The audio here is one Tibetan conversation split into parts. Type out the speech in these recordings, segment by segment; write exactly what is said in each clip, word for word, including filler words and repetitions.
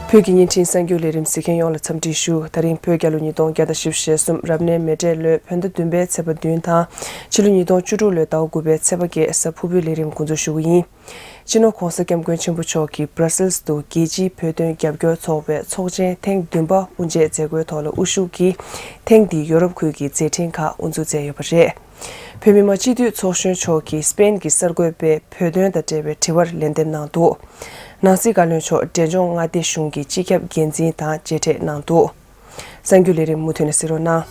བོད་ཀྱི་བརྙན་འཕྲིན་གསར་འགྱུར་ལས་རིམ་གཟིགས་མཁན་ཡོངས་ལ་འཚམས་འདྲི་ཞུ། ད་རིང་བོད་རྒྱལ་ལོ་ཉིས་སྟོང་བརྒྱ་དང་བཞི་བཅུ་ཞེ་གསུམ་རབ་གནས་མེ་སྤྲེལ་ལོའི་བོད་ཟླ་བདུན་པའི་ཚེས་པ་བདུན་དང་ཕྱི་ལོ་ཉིས་སྟོང་བཅུ་དྲུག་ལོའི་ཟླ་བ་དགུ་པའི་ཚེས་པ་བརྒྱད་གཟའ་ཕུར་བུའི་ལས་རིམ་འགོ་འཛུགས་ཞུ་གི་ཡིན། སྤྱི་ནོར་༧གོང་ས་༧སྐྱབས་མགོན་ཆེན་པོ་མཆོག་གིས་སྦྲ་སིལ་དུ་རྒྱལ་སྤྱིའི་བོད་དོན་རྒྱབ་སྐྱོར་ཚོགས་པའི་ཚོགས་ཆེན་ཐེངས་བདུན་པ་དབུ་འབྱེད་མཛད་སྒོའི་ཐོག་ལ་དབུ་བཞུགས་ཀྱིས། ཐེངས་འདིའི་ཡོ་རོབ་ཁུལ་གྱི་མཛད་འཕྲིན་ཁག་དབུ་འཛུགས་མཛད་ཡོད་པ་རེད། བོད་མི་མང་སྤྱི་འཐུས་ཚོགས་གཞོན་མཆོག་གིས་སྤེན་གྱི་གསར་འགོད་པའི་བོད་དོན་དང་འབྲེལ་བའི་དྲི་བར་ལན་འདེབས་གནང་འདུག། ནང་སྲིད་བཀའ་བློན་མཆོག་འབྲས་ལྗོངས་མངའ་སྡེ་གཞུང་གི་སྤྱི་ཁྱབ་འགན་འཛིན་དང་མཇལ་འཕྲད་གནང་འདུག། གསར་འགྱུར་ལས་རིམ་མུ་མཐུད་ནས་གཟིགས་རོགས་གནང་།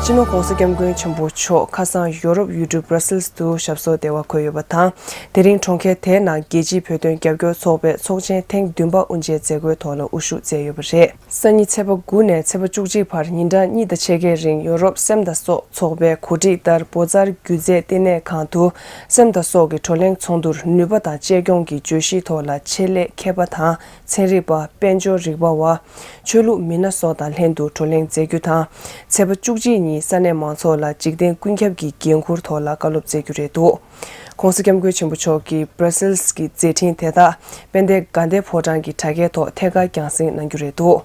སྤྱི་ནོར་༧གོང་ས་༧སྐྱབས་མགོན་ཆེན་པོ་མཆོག་ཁ་སང་ཡོ་རོབ་ཡུལ་གྲུ་སྦྲ་སིལ་དུ་ཞབས་སོར་བདེ་བར་འཁོད་ཡོད་པ་དང་། དེ་རིང་གྲོང་ཁྱེར་དེའི་ནང་རྒྱལ་སྤྱིའི་བོད་དོན་རྒྱབ་སྐྱོར་ཚོགས་པའི་ཚོགས་ཆེན་ཐེངས་བདུན་པ་དབུ་འབྱེད་མཛད་སྒོའི་ཐོག་ལ་དབུ་བཞུགས་མཛད་ཡོད་པ་རེད། སང་ཉིན་ཚེས་པ་དགུ་ནས་ཚེས་པ་བཅུ་གཅིག་བར་ཉིན་གྲངས་གཉིས་དང་ཕྱེད་ཀའི་རིང་ཡོ་རོབ་སེམས་དང་སྲོག་ཚོགས་པའི་གོ་སྒྲིག་ལྟར་བོ་ཛར་སྒྱུ་རྩལ་བསྟི་གནས་ཁང་དུ་སེམས་དང་སྲོག་གི་བགྲོ་གླེང་ཚོགས་འདུར་ནུས་པ་དང་གཅེས་སྐྱོང་གི་བརྗོད་གཞིའི་ཐོག་ལ་ཆེད་ལས་མཁས་པ་དང་ཚན་རིག་པ། དཔལ་འབྱོར་རིག་པ་བ། ཆོས་ལུགས་མི་སྣ་སོགས་དང་ལྷན་དུ་བགྲོ་གླེང་མཛད་རྒྱུ་དང་། ཚེས་པ་བཅུ་གཅིག་ཉིན་ས་གནས་མང་ཚོགས་ལ་འཇིག་རྟེན་ཀུན་ཁྱབ་ཀྱི་འགན་འཁུར་ཐོག་ལ་བཀའ་སློབ་སྩལ་རྒྱུ་རེད་འདུག། ༸གོང་ས་༸སྐྱབས་མགོན་ཆེན་པོ་མཆོག་གིས་སྦྲ་སིལ་གྱི་མཛད་འཕྲིན་དེ་དག་དཔལ་ལྡན་དགའ་ལྡན་ཕོ་བྲང་གི་གྲྭ་རྒྱའི་ཐོག་ཐད་ཀར་རྒྱང་སྲིང་གནང་རྒྱུ་རེད་འདུག།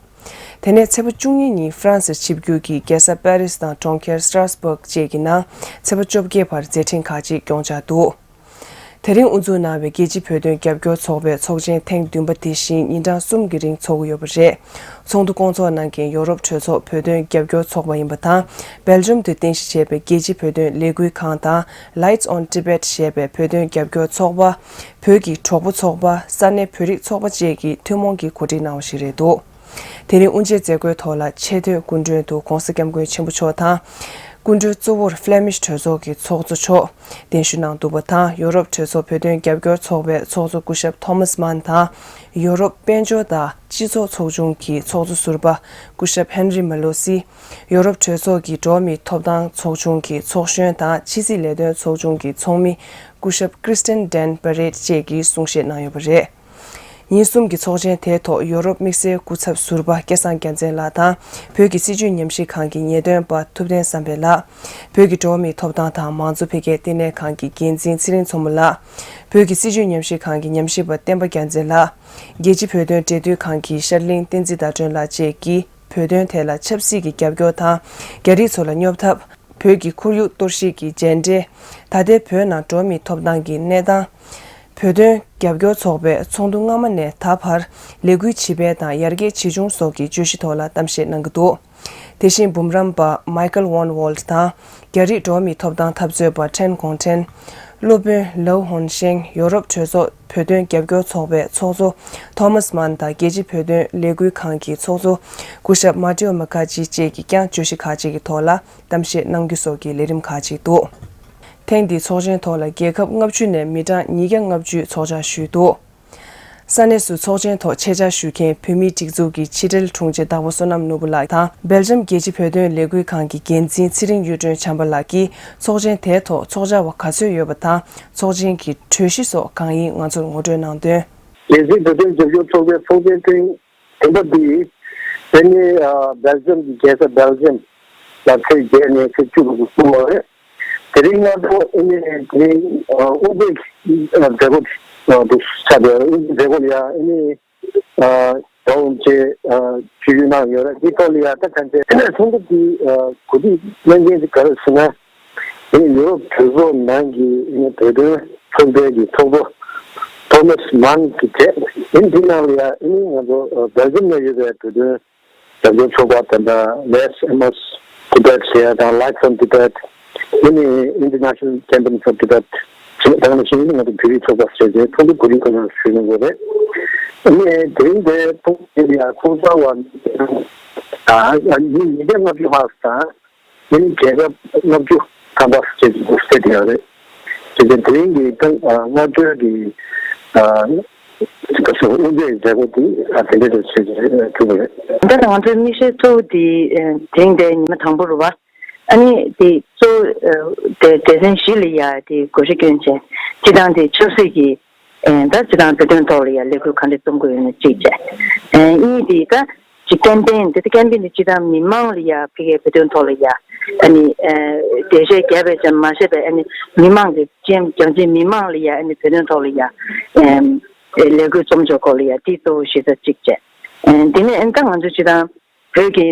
དེ་ནས་ཚེས་པ་བཅུ་གཉིས་ཉིན་ཧྥ་རན་སིར་ཆིབས་བསྒྱུར་གྱིས་རྒྱལ་ས་པེ་རིས་དང་གྲོང་ཁྱེར་སི་ཏྲ་སྦུག་བཅས་ཀྱི་ནང་ཚེས་པ་བཅོ་བརྒྱད་བར་མཛད་འཕྲིན་ཁག་ཅིག་སྐྱོང་འཆར་འདུག། དེ་རིང་དབུ་འཛུགས་གནང་བའི་རྒྱལ་སྤྱིའི་བོད་དོན་རྒྱབ་སྐྱོར་ཚོགས་པའི་ཚོགས་ཆེན་ཐེངས་བདུན་པ་དེ་བཞིན་ཉིན་གྲངས་གསུམ་གྱི་རིང་འཚོགས་ཀྱི་ཡོད་པ་རེད། ཚོགས་འདུ་སྐོང་ཚོགས་གནང་མཁན་ཡོ་རོབ་གྲོས་ཚོགས་བོད་དོན་རྒྱབ་སྐྱོར་ཚོགས་པ་ཡིན་པ་དང་། སྦེལ་ཇམ་དུ་རྟེན་གཞི་བྱས་པའི་རྒྱལ་སྤྱིའི་བོད་དོན་ལས་འགུལ་ཁང་དང་། Lights on Tibet ཞེས་པའི་བོད་དོན་རྒྱབ་སྐྱོར་ཚོགས་པ། བོད་ཀྱི་གྲོགས་པོ་ཚོགས་པ། ས་གནས་བོད་རིགས་ཚོགས་པ་བཅས་ཀྱིས་ཐུན་མོང་གི་གོ་སྒྲིག་གནང་བ་ཞིག་རེད་འདུག། དེ་རིང་དབུ་འབྱེད་མཛད་སྒོའི་ཐོག་ལ་ཆེས་མཐོའི་སྐུ་མགྲོན་དུ་༸གོང་ས་༸སྐྱབས་མགོན་ཆེན་པོ་མཆོག་དང་། སྐུ་མགྲོན་གཙོ་བོར་ཧྥ་ལེ་མིཤ་གྲོས་ཚོགས་ཀྱི་ཚོགས་གཙོ་མཆོག་གདན་ཞུ་གནང་འདུག་པ་དང་། ཡོ་རོབ་གྲོས་ཚོགས་བོད་དོན་རྒྱབ་སྐྱོར་ཚོགས་པའི་ཚོགས་གཙོ་སྐུ་ཞབས་ཐོ་མཱས་མཱན་དང་། ཡོ་རོབ་དཔལ་འབྱོར་དང་སྤྱི་ཚོགས་ཚོགས་ཆུང་གི་ཚོགས་གཙོ་ཟུར་པ་སྐུ་ཞབས་ཧན་རི་མ་ལོ་སི། ཡོ་རོབ་གྲོས་ཚོགས་ཀྱི་འགྲོ་བ་མིའི་ཐོབ་ཐང་ཚོགས་ཆུང་གི་ཚོགས་གཞོན་དང་ཕྱི་སྲིད་ལས་དོན་ཚོགས་ཆུང་གི་ཚོགས་མི་སྐུ་ཞབས་ཀྲིས་ཏན་ཌན་པ་རེད་བཅས་ཀྱིས་གསུང་བཤད་གནང་ཡོད་པ་རེད། ཉིན་གསུམ་གྱི་ཚོགས་ཆེན་དེའི་ཐོག་ཡོ་རོབ་དམིགས་བསལ་སྐུ་ཚབ་ཟུར་པ་སྐལ་བཟང་རྒྱལ་མཚན་ལགས་དང་། བོད་ཀྱི་སྲིད་བྱུས་ཉམས་ཞིབ་ཁང་གི་ངེས་སྟོན་པ་ཐུབ་བསྟན་བསམ་འཕེལ་ལགས། བོད་ཀྱི་འགྲོ་བ་མིའི་ཐོབ་ཐང་དང་མང་གཙོ་འཕེལ་རྒྱས་ལྟེ་གནས་ཁང་གི་འགན་འཛིན་ཚེ་རིང་མཚོ་མོ་ལགས། བོད་ཀྱི་སྲིད་བྱུས་ཉམས་ཞིབ་ཁང་གི་ཉམས་ཞིབ་པ་བསྟན་པ་རྒྱལ་མཚན་ལགས། རྒྱལ་སྤྱིའི་བོད་དོན་འབྲེལ་མཐུད་ཁང་གི་ཤར་གླིང་བསྟན་འཛིན་ཟླ་སྒྲོན་ལགས་བཅས་ཀྱིས་བོད་དོན་ཐད་ལ་ཆབ་སྲིད་ཀྱི་རྒྱབ་སྐྱོར་དང་། རྒྱ་རིགས་ཚོ་ལ་སྙོབ་ཐབས། བོད་ཀྱི་ཁོར་ཡུག་གཏོར་བཤིག་གི་རྗེས་འབྲས། ད་ལྟའི་བོད་ནང་འགྲོ་བ་མིའི་ཐོབ་ཐང་གི་གནས་སྟངས། བོད་དོན་རྒྱབ་སྐྱོར་ཚོགས་པས་ཚོགས་འདུ་སྔ་མ་ནས་ད་བར་ལས་འགུལ་ཇི་སྤེལ་དང་ཡར་རྒྱས་ཇི་བྱུང་སོགས་ཀྱི་བརྗོད་གཞི་ཐོག་ལ་གཏམ་བཤད་གནང་གི་འདུག། དེ་བཞིན་འབུམ་རམས་པ་མའི་ཀལ་ཝོན་ཝོལ་དང་། རྒྱ་རིགས་འགྲོ་བ་མིའི་ཐོབ་ཐང་འཐབ་རྩོད་པ་ཁྲེན་གོང་ཁྲེན། སློབ་དཔོན་ལའུ་ཧོན་ཤེང་། ཡོ་རོབ་གྲོས་ཚོགས་བོད་དོན་རྒྱབ་སྐྱོར་ཚོགས་པའི་ཚོགས་གཙོ་ཐོ་མཱས་མཱན་དང་། རྒྱལ་སྤྱིའི་བོད་དོན་ལས་འགུལ་ཁང་གི་ཚོགས་གཙོ་སྐུ་ཞབས་མ་ཏེའོ་མ་ཁ་ཅི་བཅས་ཀྱིས་ཀྱང་བརྗོད་གཞི་ཁག་ཅིག་གི་ཐོག་ལ་གཏམ་བཤད་གནང་རྒྱུ་སོགས་ཀྱི་ལས་རིམ་ཁག་ཅིག་འདུག། ཐེངས་འདིའི་ཚོགས་ཆེན་ཐོག་ལ་རྒྱལ་ཁབ་ལྔ་བཅུ་ནས་མི་གྲངས་ཉིས་བརྒྱ་ལྔ་བཅུས་ཚོགས་བཅར་ཞུས་འདུག། ས་གནས་སུ་ཚོགས་ཆེན་ཐོག་ཆེད་བཅར་ཞུ་མཁན་བོད་མིའི་སྒྲིག་འཛུགས་ཀྱི་ཕྱི་དྲིལ་དྲུང་ཆེ་དྭགས་པོ་བསོད་ནམས་ནོར་བུ་ལགས་དང་། སྦེལ་ཇམ་རྒྱལ་སྤྱིའི་བོད་དོན་ལས་འགུལ་ཁང་གི་འགན་འཛིན་ཚེ་རིང་གཡུ་སྒྲོན་བྱམས་པ་ལགས་ཀྱིས་ཚོགས་ཆེན་དེའི་ཐོག་ཚོགས་བཅར་བ་ག་ཚོད་ཡོད་པ་དང་། ཚོགས་ཆེན་གྱི་གྲོས་གཞི་སོགས་གང་ཡིན་ང་ཚོར་ངོ་སྤྲོད་གནང་དོན། རྒྱལ་སྤྱིའི་བོད་དོན་རྒྱབ་སྐྱོར་ཚོགས་པའི་ཚོགས་ཆེན་ཐེངས་བདུན་པ་འདི་ཨ་ནི་ཨ་སྦེལ་ཇམ་གྱི་རྒྱལ་ས་སྦེལ་ཇམ་ལ་ཚེས་བརྒྱད་ནས་ཚེས་བཅུ་ལ་འགོ་བཙུགས་པ་རེད། དེ་རིང་སྔ་དྲོ་ཨ་ནི་དེ་རིང་ཨ་དབུ་འབྱེད་ཨ་མཛད་སྒོ་ཨ་དེ་ཆགས་པའི་དབུ་འབྱེད་མཛད་སྒོ་ལ་ཡ་ཨ་ནི་ཨ་རོགས་བྱས་ཨ་ཞུ་རྒྱུ་གནང་ཡོད་རེད། དེའི་ཐོག་ལ་ཡ་ད་ག་ཚོད་ཚོགས་འདུ་དེ་ཨ་གོ་སྒྲིག་གནང་མཁན་དེ་ག་རེ་ཟེར་ན། དེ་ནི་ཡུ་རོབ་གྲོས་ཚོགས་ནང་གི་ཨ་ནི་བོད་དོན་ཚོགས་པའི་གི་ཚོགས་གཙོ་ཐོ་མཱས་མཱན་གྱིས་བྱས། ཨ་ནི་དེའི་ནང་ལ་ཡ་ཨ་ནི་ང་ཚོ་ཨ་སྦེལ་ཇམ་ནང་ཡོད་པའི་བོད་དོན་རྒྱབ་སྐྱོར་ཚོགས་པ་དེ་འདྲ་Let's Amos Tibet ཟེར་ཡ་དང་Lights on Tibet། དེ་ནི་International Campaign for Tibet ཟེར་ཡ་དང་ནི་ཤིང་ང་ཚོ་བོད་རིགས་ཚོགས་པ་ཟེར་ཏེ་ཚོགས་འདུ་གོ་སྒྲིག་གནང་ཞུས་གནང་དགོས་རེད། ཨ་ནི་དེ་རིང་དེ་ཚོགས་འདུ་ཡ་ཚོགས་བཅར་བ་ཨ་ཨ་མི་ཉིས་བརྒྱ་ལྔ་བཅུ་ལྷག་དང་། དེ་ནི་རྒྱལ་ཁབ་ལྔ་བཅུ་ཐམ་པ་བཅས་ཀྱི་འདུག་ཟེར་དེ་ཡང་རེད། དེ་ཚེ་དེ་རིང་གི་ཏང་ཨ་སྔ་དྲོའི་གི་ཨ་ག་ཚོད་དབུ་འབྱེད་མཛད་སྒོ་དེ་ཨ་དེ་འདྲ་དུ་བྱས་ཀྱི་རེད་གྲུབ་པ་རེད། ད་ལྟ་ང་ཚོའི་དམིགས་བསལ་གཙོ་བོ་དེ་ཨ་དེ་རིང་འདིའི་ཉི་མ་དང་པོ་རེད་བ། ཨ་ནི་དེ་གཙོ་བོ་ཨ་དེ་སྡེ་ཚན་བཞི་ལ་ཡ་དེ་གོ་སྒྲིག་སྐྱོན་བྱས། སྤྱི་བཏང་དེ་ཆབ་སྲིད་ཀྱི་ཨེ་ད་སྤྱི་བཏང་བོད་དོན་ཐོག་ལ་ཡ་ལས་འགུལ་ག་འདྲ་རྩོམ་དགོས་ཡོད་ན་གཅིག་བྱས། ཨེ་གཉིས་དེ་ད་ཅིག་ཀེམ་པེན་དེ་ད་ཀེམ་པེན་དེ་སྤྱི་བཏང་མི་མང་ལ་ཡ་ཕ་གིའི་བོད་དོན་ཐོག་ལ་ཡ་ཨ་ནི་ཨེ་འགྲེལ་བཤད་རྒྱབ་པའི་ཅན་མ་བཤད་པའི་ཨ་ནི་མི་མང་གི་ཅན་རྒྱང་ཆེན་མི་མང་ལ་ཡ་ཨ་ནི་བོད་དོན་ཐོག་ལ་ཡ་ཨེ་ ལས་འགུལ་རྩོམ་ཕྱོགས་སྐོར་ལ་ཡ་དེ་གཙོ་བོ་གཞི་རྩ་གཅིག་བྱས། དེ་ནས་ཨ་ནི་ད་ང་ཚོ་སྤྱིར་བཏང་བོད་ཀྱི་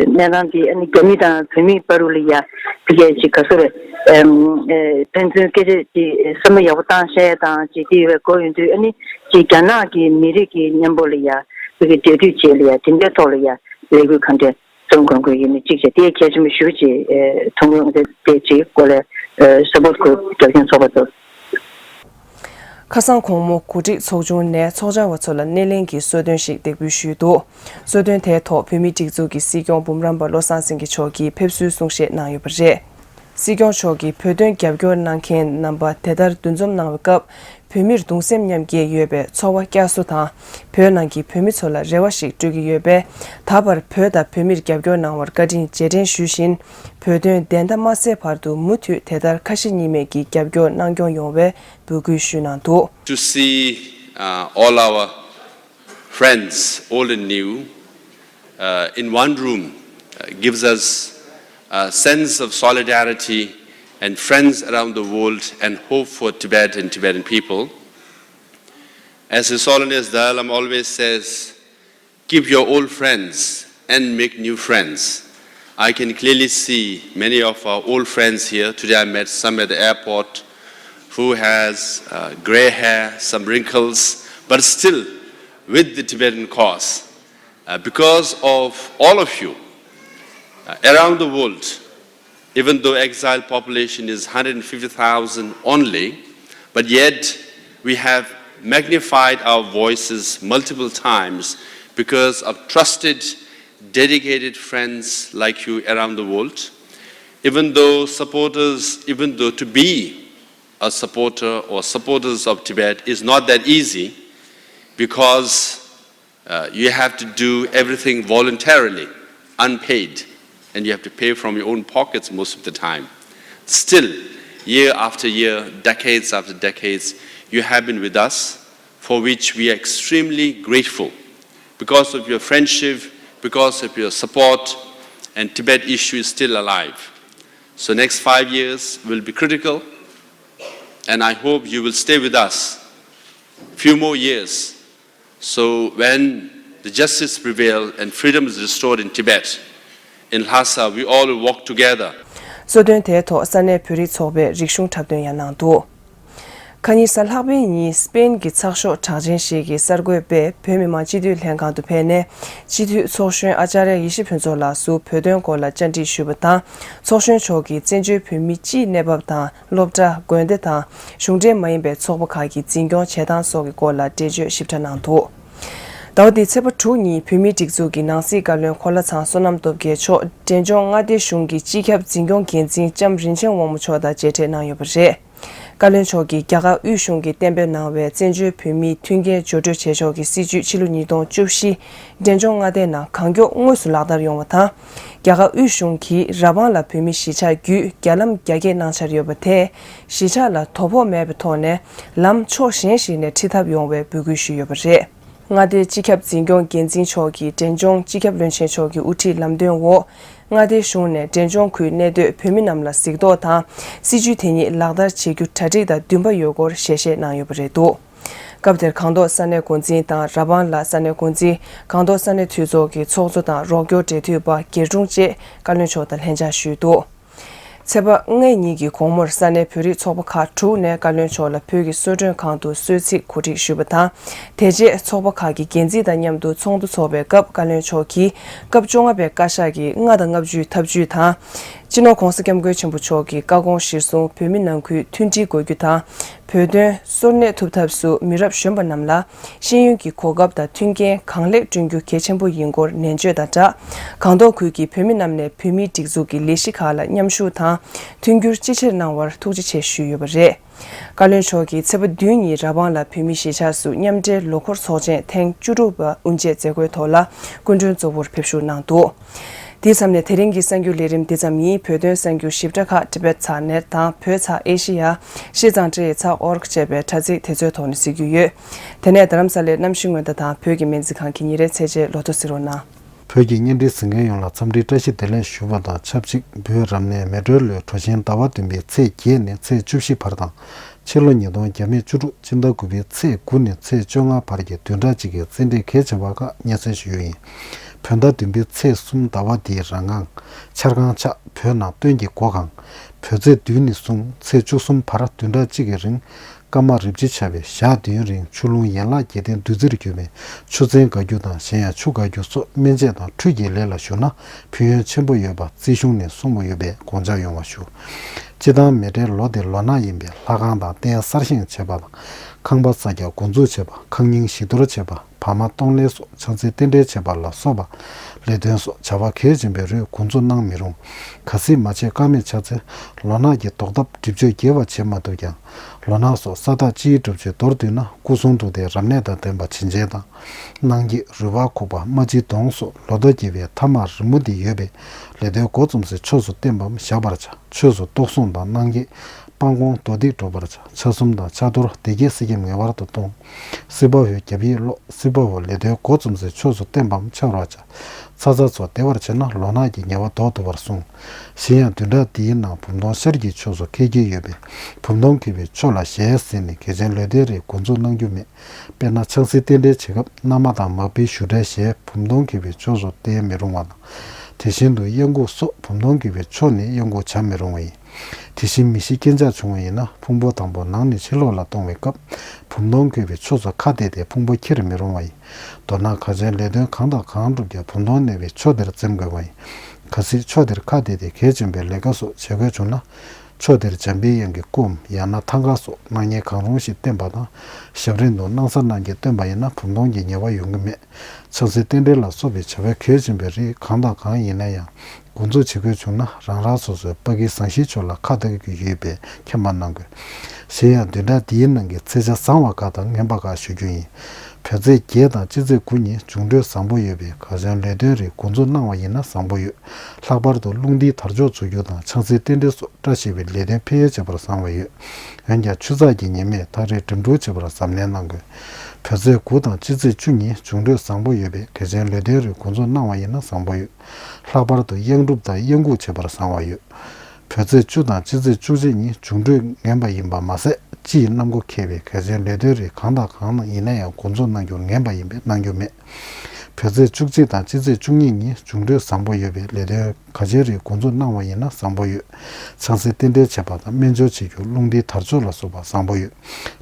གནས་སྟངས་དེ་ཨ་ནི་རྒྱ་མི་དང་བོད་མིའི་བར་དུ་ལ་ཡ་དེ་གས་ཅིག་ག་ཚོད་རེད། ཕན་ཚུན་སྐད་ཆ་ཅིག་བསམ་བློ་ཡག་པོ་བཏང་བཤད་དང་ཅིག་དེ་ཡོད་པའི་སྐོར་ཡོང་དུས་ཨ་ནི་ཅིག་རྒྱ་ནག་གི་མི་རིགས་ཀྱི་མཉམ་པོ་ལ་ཡ་བོད་ཀྱི་འབྲེལ་མཐུད་བྱས་ལ་ཡ་དེ་འདྲའི་ཐོག་ལ་ཡ་ལས་འགུལ་གང་འདྲ་རྩོམ་དགོས་མཁོ་ཡིན་ནི་གཅིག་བྱས་དེ་གལ་ཆེན་པོ་ཞུ་ཅིག་ཐུང་ངུ་དེ་དེ་ཅིག་སྐོར་ལ་ས་པོར་ཁུལ་རྒྱབ་སྐྱོར་ཚོགས་པ་ཚོ། ཁ་སང་དགོང་མོ་གོ་སྒྲིག་ཚོགས་ཆུང་ནས་ཚོགས་བཅར་བ་ཚོ་ལ་སྣེ་ལེན་གྱི་གསོལ་སྟོན་ཞིག་འདེགས་འབུལ་ཞུས་འདུག་གསོལ་སྟོན་དེའི་ཐོག་བོད་མིའི་སྒྲིག་འཛུགས་ཀྱི་སྲིད་སྐྱོང་འབུམ་རམས་པ་བློ་བཟང་སེང་གེ་མཆོག་གིས་ཕེབས་བསུའི་གསུང་བཤད་གནང་ཡོད་པ་རེད། སྲིད་སྐྱོང་མཆོག་གིས་བོད་དོན་རྒྱབ་སྐྱོར་གནང་མཁན་རྣམ་པ་དེ་ལྟར་འདུ་འཛོམས་གནང་བའི་སྐབས། བོད་མིར་གདུང་སེམས་མཉམ་སྐྱེད་ཡོད་པའི་ཚོར་བ་བསྐྱར་གསོ་དང་། བོད་ནང་གི་བོད་མི་ཚོ་ལ་རེ་བ་ཞིག་སྤྲོད་ཀྱི་ཡོད་པས། ད་བར་བོད་དང་བོད་མིར་རྒྱབ་སྐྱོར་གནང་བར་བཀའ་དྲིན་རྗེས་དྲན་ཞུ་བཞིན། བོད་དོན་བདེན་མཐའ་མ་གསལ་བར་དུ་མུ་མཐུད་དེ་ལྟར་ཁ་ཞེ་གཉིས་མེད་ཀྱི་རྒྱབ་སྐྱོར་གནང་སྐྱོང་ཡོང་བའི་འབོད་སྐུལ་ཞུས་གནང་འདུག To see, uh, all our friends, old and new, uh, in one room, uh, gives us a sense of solidarity and friends around the world and hope for Tibet and Tibetan people. As His Holiness Dalai Lama always says, "Keep your old friends and make new friends." I can clearly see many of our old friends here. Today I met some at the airport who has, uh, gray hair, some wrinkles, but still with the Tibetan cause. Uh, because of all of you, uh, around the world, even though exile population is hundred and fifty thousand only, but yet we have magnified our voices multiple times because of trusted, dedicated friends like you around the world. Even though supporters, even though to be a supporter or supporters of Tibet is not that easy, because Uh, you have to do everything voluntarily, unpaid, and you have to pay from your own pockets most of the time. Still, year after year, decades after decades, you have been with us, for which we are extremely grateful. Because of your friendship, because of your support, and Tibet issue is still alive. So next five years will be critical, and I hope you will stay with us few more years. So when the justice prevail and freedom is restored in Tibet, in Lhasa, we all will walk together. གསོལ་སྟོན་དེའི་ཐོག་ས་གནས་བོད་རིགས་ཚོགས་པས་རིག་གཞུང་འཁྲབ་སྟོན་ཡང་གནང་འདུག་ཁ་ཉིན་གཟའ་ལྷག་པའི་ཉིན་སྤེན་གྱི་ཚགས་ཤོག་གྲགས་ཅན་ཞིག་གིས་གསར་འགོད་པས་བོད་མི་མང་སྤྱི་འཐུས་ལྷན་ཁང་དུ་ཕེབས་ནས་སྤྱི་འཐུས་ཚོགས་གཞོན་ཨ་ཅཱརྱ་ཡེ་ཤེས་ཕུན་ཚོགས་ལགས་སུ་བོད་དོན་སྐོར་ལ་བཅར་འདྲི་ཞུས་པ་དང་། ཚོགས་གཞོན་མཆོག་གིས་བཙན་བྱོལ་བོད་མི་སྤྱིའི་གནས་བབ་དང་། སློབ་གྲྭ། དགོན་སྡེ་དང་། གཞུང་འབྲེལ་མ་ཡིན་པའི་ཚོགས་པ་ཁག་གི་འཛིན་སྐྱོང་བྱེད་སྟངས་སོགས་ཀྱི་སྐོར་ལ་འགྲེལ་བརྗོད་ཞིབ་ཕྲ་གནང་འདུག་ཟླ་བ་འདིའི་ཚེས་པ་དྲུག་ཉིན་བོད་མིའི་སྒྲིག་འཛུགས་ཀྱི་ནང་སྲིད་བཀའ་བློན་གོ་ལ་ཚང་བསོད་ནམས་སྟོབས་རྒྱལ་མཆོག་འབྲས་ལྗོངས་མངའ་སྡེ་གཞུང་གི་སྤྱི་ཁྱབ་འཛིན་སྐྱོང་འགན་འཛིན་ལྕམ་རིན་ཆེན་དབང་མོ་མཆོག་དང་མཇལ་འཕྲད་གནང་ཡོད་པ་རེད། བཀའ་བློན་མཆོག་གིས་རྒྱ་གར་དབུས་གཞུང་གིས་གཏན་འབེབས་གནང་བའི་བཙན་བྱོལ་བོད་མིའི་མཐུན་རྐྱེན་སྦྱོར་སྤྲོད་བྱེད་ཕྱོགས་ཀྱི་སྲིད་བྱུས་ཕྱི་ལོ་ཉིས་སྟོང་བཅུ་བཞི། འབྲས་ལྗོངས་མངའ་སྡེའི་ནང་གང་མགྱོགས་དངོས་སུ་ལག་བསྟར་ཡོང་བ་དང་། རྒྱ་གར་དབུས་གཞུང་གིས་ར་བང་ལ་བོད་མི་གཞིས་ཆགས་བརྒྱུད་རྒྱ་ལམ་རྒྱ་སྐྱེད་གནང་འཆར་ཡོད་པ་དེས། གཞིས་ཆགས་ལ་དོ་ཕོག་མེད་པའི་ཐོག་ནས་ལམ་ཕྱོགས་གཞན་ཞིག་ནས་ཁྲིད་ཐབས་ཡོང་བའི་འབོད་སྐུལ་ཞུས་ཡོད་པ་རེད། མངའ་སྡེའི་སྤྱི་ཁྱབ་འཛིན་སྐྱོང་འགན་འཛིན་མཆོག་གིས་འབྲས་ལྗོངས་སྤྱི་ཁྱབ་བློན་ཆེན་མཆོག་གི་དབུ་ཁྲིད་ལམ་སྟོན་འོག་མངའ་སྡེའི་གཞུང་ནས་འབྲས་ལྗོངས་ཁུལ་གནས་སྡོད་བོད་མི་རྣམས་ལ་གཟིགས་རྟོག་དང་། སྲིད་བྱུས་དེ་ཉིད་ལག་བསྟར་བྱེད་རྒྱུ་གྲ་སྒྲིག་དང་འདུན་པ་ཡོད་སྐོར་ཞལ་བཞེས་གནང་ཡོད་པ་རེད་འདུག་སྐབས་དེར་སྒང་ཏོག་ས་གནས་འགོ་འཛིན་དང་ར་བང་ལ་ས་གནས་འགོ་འཛིན། སྒང་ཏོག་ས་གནས་འཐུས་ཚོགས་ཀྱི་ཚོགས་གཙོ་དང་རོགས་སྐྱོར་འབྲེལ་མཐུད་པ་སྒེར་དྲུང་བཅས་བཀའ་བློན་མཆོག་དང་ལྷན་བཅར་ཞུས་འདུག་ཚེས་པ་ལྔ་ཉིན་གྱི་དགོང་མོར་ས་གནས་བོད་རིགས་ཚོགས་པ་ཁག་དྲུག་ནས་བཀའ་བློན་མཆོག་ལ་བོད་ཀྱི་གསོལ་མགྲོན་ཁང་དུ་གསོལ་ཚིགས་གོ་སྒྲིག་ཞུས་པ་དང་། དེ་རྗེས་ཚོགས་པ་ཁག་གི་འགན་འཛིན་དང་མཉམ་དུ་ཚོགས་འདུ་འཚོགས་པའི་སྐབས་བཀའ་བློན་མཆོག་གིས་སྐབས་བཅོ་ལྔ་པའི་བཀའ་ཤག་གི་ལྔ་དང་ལྔ་བཅུའི་ཐབས་ཇུས་དང་། སྤྱི་ནོར་༧གོང་ས་༧སྐྱབས་མགོན་ཆེན་པོ་མཆོག་གི་བཀའ་དགོངས་གཞིར་བཟུང་བོད་མི་ནང་ཁུལ་མཐུན་སྒྲིལ་དགོས་རྒྱུ་དང་། བོད་དོན་གསོལ་གནད་ཐུབ་ཐབས་སུ་མི་རབས་གཞོན་པ་རྣམས་ལ་ཤེས་ཡོན་གྱི་གོ་སྐབས་དང་མཐུན་རྐྱེན་གང་ལེགས་བསྐྲུན་རྒྱུ་གལ་ཆེན་པོ་ཡིན་སྐོར་ནན་བརྗོད་དང་སྦྲགས། སྒང་ཏོག་ཁུལ་གྱི་བོད་མི་རྣམས་ནས་བོད་མིའི་སྒྲིག་འཛུགས་ཀྱི་ལས་གཞི་ཁག་ལ་མཉམ་ཞུགས་དང་། མཐུན་འགྱུར་ཅི་ཆེར་གནང་བར་ཐུགས་རྗེ་ཆེ་ཞུས་ཡོད་པ་རེད། བཀའ་བློན་མཆོག་གིས་ཚེས་པ་བདུན་ཉིན་ར་བང་ལ་བོད་མིའི་གཞིས་ཆགས་སུ་མཉམ་འབྲེལ་ལོ་འཁོར་ཚོགས་ཆེན་ཐེངས་བཅུ་དྲུག་པ་དབུ་འབྱེད་མཛད་སྒོའི་ཐོག་ལ་སྐུ་མགྲོན་གཙོ་བོར་ཕེབས་ཞུགས་གནང་འདུག་དེའི་མཚམས་ནས་དེ་རིང་གི་གསར་འགྱུར་ལས་རིམ་འདི་ཙམ་ཡིན། བོད་དོན་གསར་འགྱུར་ཞིབ་ཕྲ་ཁག་ཊི་བེཊ་ཚག་ནེཊ་དང་བོད་ཚག་ཨེ་ཤེ་ཡ། ཤེས་ཙང་ཊི་ཚག་ཨོར་གྷི་བཅས་པའི་དྲ་ཚིགས་དེ་ཚོའི་ཐོག་ནས་གཟིགས་རྒྱུ་ཡོད། དེ་ནས་རྡ་རམ་ས་ལའི་གནམ་གཤིས་སྔོན་བརྡ་དང་བོད་ཀྱི་སྨན་རྩིས་ཁང་གི་ཉིན་རེའི་ཚེས་བཅད་ལོ་ཐོ་གཟིགས་རོགས་གནང་། བོད་ཀྱི་བརྙན་འཕྲིན་གཟིགས་མཁན་ཡོངས་ལ་འཚམས་འདྲིའི་བཀྲ་ཤིས་བདེ་ལེགས་ཞུ་བ་དང་ཆབས་ཅིག་བོད་རབ་གནས་མེ་སྒྲོན་ལོའི་གྲོ་ཆེན་ཟླ་བ་བདུན་པའི་ཚེས་བརྒྱད་ནས་ཚེས་བཅུ་བཞི་བར་དང་ ཕྱི་ལོ་ཉིས་སྟོང་བརྒྱ་མེད་བཅུ་དྲུག་སྤྱི་ཟླ་དགུ་པའི་ཚེས་དགུ་ནས་ཚེས་བཅོ་ལྔ་བར་གྱི་བདུན་ཕྲག་གཅིག་གི་རྩེད་འགྲན་གལ་ཆེ་བ་ཁག་སྙན་སེང་ཞུ་རྒྱུ་ཡིན། བོད་ཟླ་བདུན་པའི་ཚེས་གསུམ་ཟླ་བ་འདིའི་རང་སྒང་། འཆར་སྒང་ཆགས། བོད་ནང་སྟོན་གྱི་སྒོ་གང་། བོད་ཚེས་བདུན་ནས་བཟུང་ཚེས་བཅུ་གསུམ་བར་བདུན་ཕྲག་གཅིག་གི་རིང་། སྐར་མ་རིབ་ཅིང་ཆ་བའི་ཞག་བདུན་རིང་ཆུ་ཀླུང་ཡན་ལག་བརྒྱད་ལྡན་བདུད་རྩིར་གྱུར་པའི་ཆུ་ཚན་དགའ་རྒྱུ་དང་གཞན་ཡང་ཆུ་དགའ་རྒྱུ་སོགས་སྨན་དཔྱད་དང་འཕྲུལ་གྱི་ལས་ལ་ཞུགས་ན་ཕན་ཡོན་ཆེན་པོ་ཡོད་པ་རྩིས་གཞུང་ནས་གསུངས་པ་ཡོད་པས་དགོངས་འཇགས་ཡོང་བ་ཞུ། སྤྱིར་བཏང་མེ་སྤྲེལ་ལོ་འདིར་ལོ་ནག་ཡིན་པས་ལྷ་ཁང་དང་རྟེན་གསར་བཞེངས་བྱེད་པ་དང་། ཁང་པ་གསར་རྒྱག་འགོ་འཛུགས་བྱེད་པ། ཁང་རྙིང་ཞིག་གཏོར་བྱེད་པ། བར་མ་གཏོང་ལེན་སོགས་ཆང་སའི་རྟེན་འབྲེལ་བྱེད་པ་ལ་སོགས་པ། ལས་དོན་སོགས་བྱ་བ་གལ་ཆེན་པོའི་རིགས་འགོ་འཛུགས་གནང་མི་རུང་། གལ་སྲིད་མ་བྱེད་ཀ་མེད་ཆགས་ཚེ། ལོ་ནག་གི་ཟློག་ཐབས་སྒྲིབ་སྦྱོར་རྒྱས་པ་བྱེད་མ་ཐུབ་ཀྱང་། ལོ་ནག་སོགས་ས་བདག་སྤྱིའི་སྒྲུབ་མཆོད་མདོར་བསྡུས་ན་སྐུ་གསུང་ཐུགས་ཏེ་རབ་གནས་དང་ལྡན་པ་བྱིན་ཅན་དང་། གནང་སྐྱེས་རུས་པ་ཁུག་པ་རྨ་རྗེས་གདོང་སོགས་ལོ་ཐོ་རྒྱས་པའི་ཐ་མག་རི་མོ་འདི་ཡོད་པས་ལས་དོན་འགོ་རྩོམ་སའི་ཕྱོགས་སུ་བརྟན་པའམ་བཞག་པར་བྱ། ཆོས་སུ་གཏོགས་སྲུང་དང་གནང་སྐྱེས་སྤང་སྐོང་མདོ་སྡིག་སྒྲུབ་པར་བྱ། ཆ་གསུམ་དང་ཕྱག་རྡོར་སྡེ་བརྒྱད་གསེར་སྐྱེམས་ངེས་པར་དུ་གཏོང་། སྲིད་པ་བོ་རྒྱབ་ཡིག་ཀློག་སྲིད་པ་བོ་ལས་དོན་འགོ་རྩོམ་སའི་ཕྱོགས་སུ་བརྟན་པའམ་འཆར་བར་བྱ། ཚ་ཚ་ཚོ་བདེ་བར་བྱེད་ན་ལོ་ནག་གི་ཉེས་པ་ཟློག་ཐུབ་པར་གསུངས། གཞན་ཡང་བདུན་ཕྲག་འདིའི་ནང་བུམ་སྟོང་ཤར་གྱི་ཕྱོགས་སུ་འཁེལ་གྱི་ཡོད་པས་བུམ་སྟོང་འཁེལ་བའི་ཕྱོགས་ལ་ཞལ་གཟིགས་ནས་གལ་ཆེན་ལས་དོན་རིགས་འགོ་འཛུགས་གནང་རྒྱུ་མེད། དཔེར་ན་ཆང་སའི་རྟེན་འབྲེལ་བྱེད་སྐབས་མནའ་མ་དང་མག་པའི་ཞུ་འབྲེལ་ཞལ་བུམ་སྟོང་འཁེལ་བའི་ཕྱོགས་སུ་བསྟན་མི་རུང་བ་དང་། དེ་བཞིན་དུ་གཡང་འགུགས་སོགས་བུམ་སྟོང་འཁེལ་བའི་ཕྱོགས་ནས་གཡང་འགུགས་བྱ་མི་རུང་བ་ཡིན། དེ་བཞིན་མི་ཤི་རྐྱེན་ཆག་བྱུང་བ་ཡིན་ན་ཕུང་པོ་དང་པོ་ནང་ནས་ཕྱི་ལོགས་ལ་གཏོང་བའི་སྐབས་བུམ་སྟོང་འཁེལ་བའི་ཕྱོགས་སུ་ཁ་གཏད་དེ་ཕུང་པོ་འཁྱེར་མི་རུང་བ་ཡིན། མདོར་ན་གལ་ཆེན་ལས་དོན་གང་དང་གང་བསྒྲུབ་ཀྱང་བུམ་སྟོང་གནས་པའི་ཕྱོགས་དེར་འཛེམ་དགོས་པ་ཡིན། གལ་སྲིད་ཕྱོགས་དེར་ཁ་གཏད་དེ་གལ་ཆེན་པོའི་ལས་ཀ་སོགས་བྱེད་དགོས་བྱུང་ན། ཕྱོགས་དེར་འཇམ་པའི་དབྱངས་ཀྱི་སྐུའམ་ཡང་ན་ཐང་ག་སོགས་སྣང་བརྙན་གང་རུང་ཞིག་བསྟན་པ་དང་། ཞབས་རིམ་དུ་སྣང་གསལ་སྣང་བརྒྱད་བསྟན་པ་ཡིན་ན་བུམ་སྟོང་གི་ཉེས་པ་ཡོང་གི་མེད། ཆང་སའི་རྟེན་འབྲེལ་ལ་སོགས་པའི་བྱ་བ་གལ་ཆེན་པོའི་རིགས་གང་དང་གང་ཡིན་ན་ཡང་འགོ་འཛུགས་བྱེད་དགོས་བྱུང་ན་རང་རང་སོ་སོའི་པ་ཀི་བཟང་ཞིའི་ཕྱོགས་ལ་ཁ་གཏད་དགོས་ཀྱི་ཡོད་པས་མཁྱེན་པ་གནང་དགོས། གཞན་ཡང་བདུན་ཕྲག་འདིའི་ནང་གི་ཚེས་ཆ་བཟང་བ་ཁག་དང་ངན་པ་ཁག་ཞུ་རྒྱུ་ཡིན། བོད་ཚེས་བརྒྱད་དང་སྤྱི་ཚེས་དགུ་ཉིན་འབྱུང་འཕྲོད་བཟང་པོ་ཡོད་པས་གལ་ཆེན་ལས་དོན་རིགས་འགོ་འཛུགས་གནང་བ་ཡིན་ན་བཟང་པོ་ཡོད། ལྷག་པར་དུ་རླུང་རྟའི་དར་ལྕོག་འཛུགས་རྒྱུ་དང་ཆང་སའི་རྟེན་འབྲེལ་སོགས་བཀྲ་ཤིས་པའི་ལས་དོན་འཕེལ་ཡུན་ཆེ་བར་བཟང་བ་ཡོད། འོན་ཀྱང་ཆུ་ཚགས་ཀྱི་ཉི་མས་ཐག་རིང་འགྲིམ་འགྲུལ་བྱེད་པར་གཟབ་ནན་གནང་དགོས། བོད་ཚེས་དགུ་དང་སྤྱི་ཚེས་བཅུ་ཉིན་འབྱུང་འཕྲོད་བཟང་པོ་ཡོད་པས་གལ་ཆེན་ལས་དོན་རིགས་འགོ་འཛུགས་གནང་བ་ཡིན་ན་བཟང་པོ་ཡོད། ལྷག་པར་དུ་གཡང་སྒྲུབ་དང་གཡང་འགུགས་བྱེད་པར་བཟང་བ་ཡོད། བོད་ཚེས་བཅུ་དང་སྤྱི་ཚེས་བཅུ་གཅིག་ཉིན་འབྱུང་འཕྲོད་ངན་པ་ཡིན་པ་མ་ཟད་སྤྱིའི་གནམ་སྒོ་འཁེལ་བས་གལ་ཆེན་ལས་དོན་རིགས་གང་དང་གང་ཡིན་ན་ཡང་འགོ་འཛུགས་གནང་རྒྱུར་ངན་པ་ཡིན་པས་གནང་རྒྱུ་མེད། བོད་ཚེས་བཅུ་གཅིག་དང་སྤྱི་ཚེས་བཅུ་གཉིས་ཉིན་འབྱུང་འཕྲོད་བཟང་པོ་ཡོད་པས་ལས་དོན་གལ་ཆེན་རིགས་འགོ་འཛུགས་གནང་བ་ཡིན་ན་བཟང་པོ་ཡོད། ཆང་སའི་རྟེན་འབྲེལ་བྱེད་པ་དང་སྨན་སྦྱོར་བྱེད་རྒྱུ་རླུང་རྟའི་དར་ལྕོག་ལ་སོགས་པ་བཟང་པོ་ཡོད།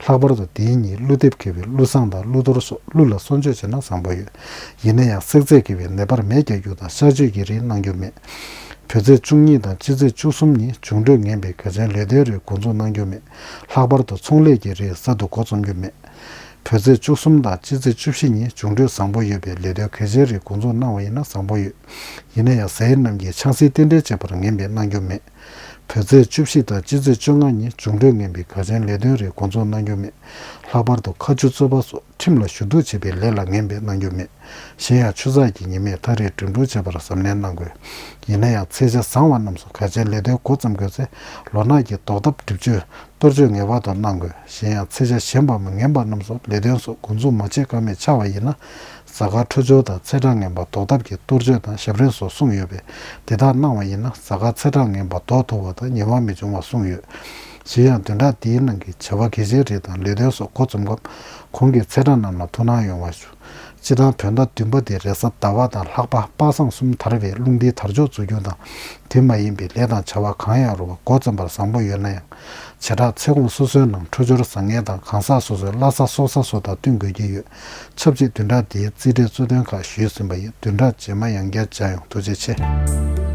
ལྷག་པར་དུ་དེའི་ཉིན་ཀླུ་འདེབས་འཁེལ་བས་ཀླུ་བསངས་དང་ཀླུ་གཏོར་སོགས་ཀླུ་ལ་གསོལ་མཆོད་བྱས་ན་བཟང་པོ་ཡོད། ཡིན་ན་ཡང་བསྲེག་རྫས་འཁེལ་བས་ནད་པར་མེ་རྒྱག་རྒྱུ་དང་གཤག་བཅོས་ཀྱི་རིགས་གནང་རྒྱུ་མེད། བོད་ཚེས་བཅུ་གཉིས་དང་སྤྱི་ཚེས་བཅུ་གསུམ་ཉིན་འབྱུང་འཕྲོད་ངན་པས་གལ་ཆེན་ལས་དོན་རིགས་འགོ་འཛུགས་གནང་རྒྱུ་མེད། ལྷག་པར་དུ་ཚོང་ལས་ཀྱི་རིགས་གསར་དུ་འགོ་རྩོམ་རྒྱུ་མེད། བོད་ཚེས་བཅུ་གསུམ་དང་སྤྱི་ཚེས་བཅུ་བཞི་ཉིན་འབྱུང་འཕྲོད་བཟང་པོ་ཡོད་པས་ལས་དོན་གལ་ཆེན་རིགས་འགོ་འཛུགས་གནང་བ་ཡིན་ན་བཟང་པོ་ཡོད། ཡིན་ན་ཡང་ཟས་རྣམས་ཀྱིས་ཆང་སའི་རྟེན་འབྲེལ་བྱེད་པར་ངན་པས་གནང་རྒྱུ་མེད། བོད་ཚེས་བཅུ་བཞི་དང་སྤྱི་ཚེས་བཅོ་ལྔ་ཉིན་འབྱུང་འཕྲོད་ངན་པས་གལ་ཆེན་ལས་དོན་རིགས་འགོ་འཛུགས་གནང་རྒྱུ་མེད། ལྷག་པར་དུ་མཁའ་སྤྱོད་རྩོད་པ་སོགས་ཁྲིམས་ལ་ཞུ་གཏུག་བྱེད་པའི་ལས་ལ་ངན་པས་གནང་རྒྱུ་མེད། གཞན་ཡང་ཆུ་ཚགས་ཀྱི་ཉི་མས་ཐག་རིང་འགྲིམ་འགྲུལ་བྱེད་པར་གཟབ་ནན་གནང་དགོས། ཡིན་ན་ཡང་ཚེས་ཆ་བཟང་བ་རྣམས་སུ་གལ་ཆེན་ལས་དོན་འགོ་བརྩམ་དགོས་ཚེ་ལོ་ནག་གི་ཟློག་ཐབས་སྒྲིབ་སྦྱོར་གཏོར་བཅོས་ངེས་པར་དུ་གནང་དགོས། གཞན་ཡང་ཚེས་ཆ་གཞན་པ་མ་ངན་པ་རྣམས་སུ་ལས་དོན་སོགས་འགོ་འཛུགས་མ་བྱེད་ཀ་མེད་ཆགས་པ་ཡིན་ན། གཟའ་སྐར་འཕྲོད་སྦྱོར་དང་ཚེས་གྲངས་ངན་པ་ཟློག་ཐབས་ཀྱི་གཏོར་བཅོས་དང་ཞབས་རིམ་སོགས་གསུངས་ཡོད་པས་དེ་དག་གནང་བ་ཡིན་ན་གཟའ་སྐར་ཚེས་གྲངས་ངན་པ་ཟློག་ཐུབ་པ་དང་ཉེས་པ་མི་འབྱུང་བ་གསུངས་ཡོད། གཞན་ཡང་བདུན་ཕྲག་འདིའི་ནང་གི་བྱ་བ་གལ་ཆེན་རིགས་དང་ལས་དོན་སོགས་འགོ་རྩོམ་སྐབས་གོང་གི་ཚེས་གྲངས་རྣམས་ལ་ཐུགས་སྣང་ཡོང་བ་ཞུ། སྤྱིར་བཏང་བོད་ཟླ་བདུན་པ་དེ་རེས་གཟའ་ཟླ་བ་དང་ལྷག་པ་པ་སངས་གསུམ་དར་བས་རླུང་རྟའི་དར་ལྕོག་འཛུགས་རྒྱུ་དང་། དེ་མ་ཡིན་པའི་ལས་དང་བྱ་བ་གང་ཡང་རུང་བ་འགོ་རྩོམ་པར་བཟང་པོ་ཡོད་ན་ཡང་། བྱེ་བྲག་ཚེ་གུང་སོ་སོའི་ནང་འཕྲོད་སྦྱོར་བཟང་ངན་དང་གང་ཟག་སོ་སོའི་བླ་གཟའ་སྲོག་གཟའ་སོགས་དང་བསྟུན་དགོས་ཀྱི་ཡོད། ཆབས་ཅིག་བདུན་ཕྲག་འདིའི་རྩིས་འབྲས་གཙོ་དོན་ཁག་ཞུས་ཟིན་པ་ཡིན། བདུན་ཕྲག་རྗེས་མ་ཡང་བསྐྱར་མཇལ་ཡོང་། ཐུགས་རྗེ་ཆེ།